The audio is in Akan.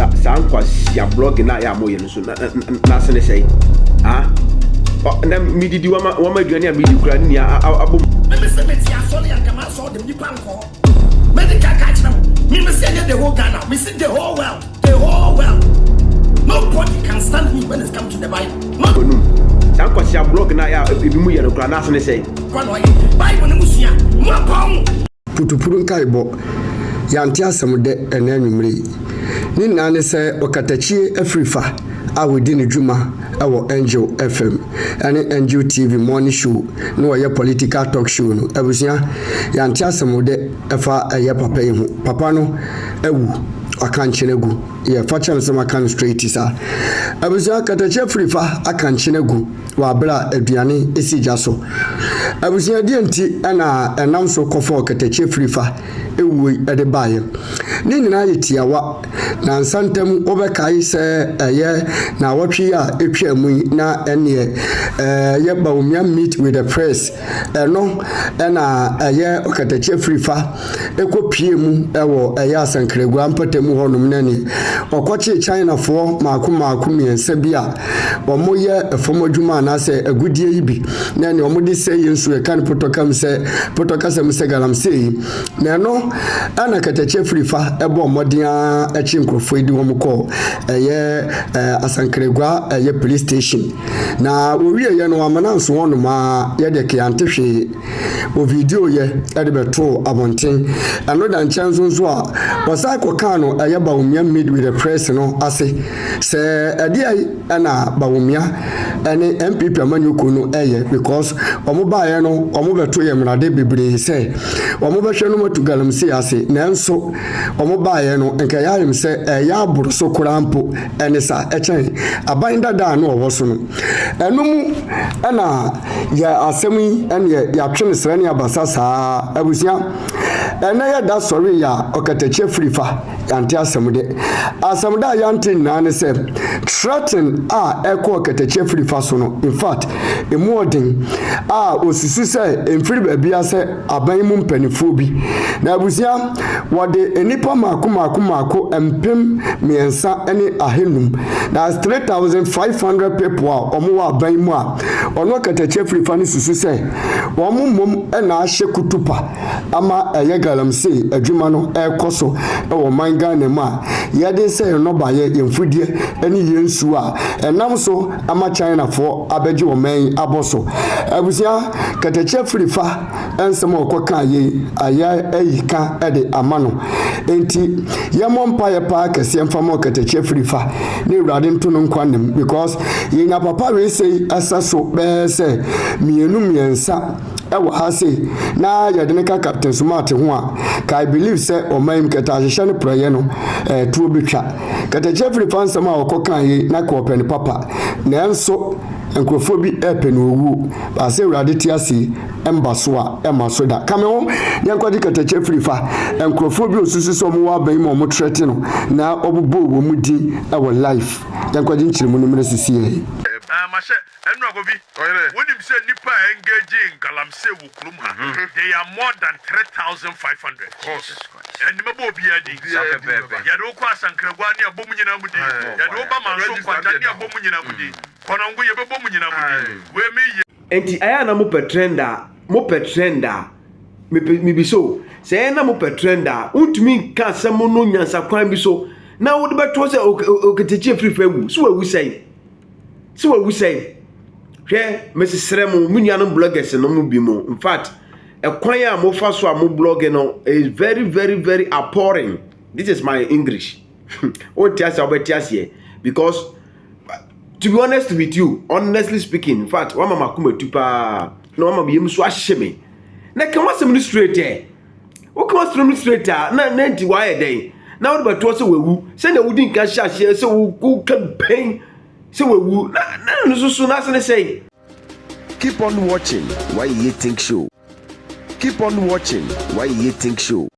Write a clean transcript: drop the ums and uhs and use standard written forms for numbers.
Sa saa nkwasia blog no a yɛ a moyɛ no so na n'ase ne sɛe ah na medidi wama wama aduane a medi kura ne nea abɔ mu. Meme se mete asɔre a nka m'asɔre dem nipa nkɔ hɔ. Mede ka ka kyerɛ mo. Meme se ɛnyɛ the whole Ghana, mese the whole world, the whole world. Nobody can stand me when it comes to the Bible. No. Onum. Saa nkwasia blog no a yɛ a ebi mu yɛ no kura n'ase ne sɛe. Kɔ na ɔyɛ Bible no mu sua. Mo apɔn mo. Putupuru nkaebɔ, Yɛante asɛm dɛ ɛnnɛ anwummere yi. Ne nyinaa ne sɛ ɔkatakyie afirifa a ɔdi ne dwuma wɔ Angel FM ne Angel TV morning show na ɔyɛ political talk show no. Abusua, yɛante asɛm dɛ ɛfa ɛyɛ papa yi ho. Papa no awu, waka nkyene agu. Yɛ, fa kyɛ me sɛ maka no straight saa. Abusua, katakyie afirifa aka nkyene agu. wɔ aber a aduane si gya so. Abusua, deɛn nti na ɛnam so kɔfa ɔkatakyie firifa wuo yi de baeɛ? Ne nyinaa yɛ tiawa, na nsa ntam wobɛkae sɛ ɛyɛ naawɔtwe yi a ɛtwaa mu yi na ɛneɛ ɛyɛ Bawumia Meet with the Press, ɛno na ɛyɛ ɔkatakyie firifa kɔpuee mu wɔ ɛyɛ Asankragua mpɔtam hɔnom na ɛneɛ ɔkɔkyee Chinafoɔ mmaako mmaako mmiɛnsa bi a wɔyɛ fam adwuma anaasɛ agudeɛ yi bi na nea wɔde sɛ yɛn nsuo yɛka no potɔ kam sɛ potɔ kasa mu sɛ galamsey yi na ɛno ɛna katakyie afirifa ɛbɔ mmɔden ara akyi nkurɔfoɔ yi de wɔn kɔ ɛyɛ ɛɛ Asankragua ɛyɛ police station na wɔwie yɛ no wɔamana nso wɔn nom a yɛde keante hwee wɔ video yɛ ɛde bɛtoo abɔnten ɛno da nkyɛn nso nso a wɔsan kɔkaa no ɛyɛ Bawumia meet with the press no ase Sɛ ɛdeɛn na Bawumia ne NPP amanyɔkuo no ɛyɛ because wɔn baeɛ no wɔn bɛto yɛ mmarade bebree sɛ wɔn bɛhwɛ no atu galamsey ase nanso wɔn baeɛ no nka ɛyɛ ayem sɛ ɛyɛ aboro so koraa mpo ɛne sa ɛkyɛn aban dada a no ɔwɔ so no ɛno mu ɛna yɛ asɛm yi ɛneɛ yɛatwe no srɛ ne abasa saa abusua ɛnɛ yɛ da sɔre yɛ a ɔkatakyie firi fa Yɛante asɛm de. Asɛm de a yɛante nyinaa ne sɛ threaten a ɛkɔɔ Katakyie Afirifa so no, in fact, emu ɔden a wɔsusu sɛ ɛmfiri baabiara sɛ aban mu mpanimfoɔ bi. Na abusua, wɔde nnipa mmaako mmaako mmaako 3500, that's 3,500 people a wɔwɔ aban mu a ɔno Katakyie Afirifa no susu sɛ wɔn mmom na ahyɛ kutupa ama ɛyɛ galamsey adwuma no ɛrekɔ so wɔ ɔman Ghana mu a yɛde sɛ yɛn nnɔbaeɛ, yɛn mfudeɛ ne yɛn nsuo a ɛnam so ama Chinafoɔ abɛgye ɔman yi abɔ so. Abusua, Katakyie Afirifa nsɛm a ɔkɔkaa yei ayɛ ayi ka de ama no. Enti yɛmmɔ mpaeɛ paa kɛseɛ mfa ma Ɔkatakyie Afirifa na Awurade nto no nkwa nna mu because yɛnya papa wei sei ɛsɛ so bɛyɛ sɛ mmienu mmiɛnsa wɔ ha sei na yɛde no ka Captain Smart ho a, ka I believe sɛ ɔman yi mu kɛtɛahyehyɛ ne prɛyɛ no eh, tuo bɛtwa. Kɛtɛkyɛ firi fa nsɛm a ɔkɔ kaa yei na ka ɔpɛ no papa. Nanso nkurɔfoɔ bi ɛpɛ no owuo. Baa sɛ Awurade te ase yi, ɛmba so a, ɛmma so da. Ka me ho, yɛnkɔgye kɛtɛkyɛ firi fa nkurɔfoɔ bi a ɔsusu sɛ wɔwɔ aban mu a wɔtrɛte no na ɔbobɔɔ wɔn din wɔ life. Yɛnkɔgye nkyerɛmu no mmerɛ sisiɛ yi. Mahyɛ Ɛnora Kofi, wonim sɛ nnipa a engage in galamsey wɔ kurom ha, they are more than 3500. Ɛnde mɛbɔ obiara din. Yɛde wo kɔ Asankragua ne abɔ mu nyinaa mu din. Yɛde wo ba Manso Nkwanta ne abɔ mu nyinaa mu din. Kɔnɔngo yɛbɛbɔ mu nyinaa mu din. Wei me yɛ. Enti ɛyɛ a na mopɛ trend a mopɛ trend a mepɛ mebisa o sɛ ɛyɛ na mopɛ trend a wontumi nka asɛm no nyansakwan bi so na wode bɛto sɛ okatakyie firifiri awu so wawu sɛn Sɛ wawu sɛn? Hwɛ, mesesrɛ mo, me nuanom bloggers no mu bi mo. In fact, ɛkwan a mofa so a mo blog no is very very very appalling. This is my English. Wonte aseɛ a wobɛte aseɛ because to be honest with you, honestly speaking, in fact, wama makoma tu paa na wama me yam so ahye me. Na ka wasɛm no straight ɛ. Woka wasɛm no straight a na na nti wayɛ dɛn? Na wode bɛtoɔ sɛ wawu sɛnea wodi nka hyɛ aseɛ sɛ woka pɛn sɛ wawu na na no nso so n'ase ne sɛn. Keep on watching Why Ye Think Show. Keep on watching Why Ye Think Show.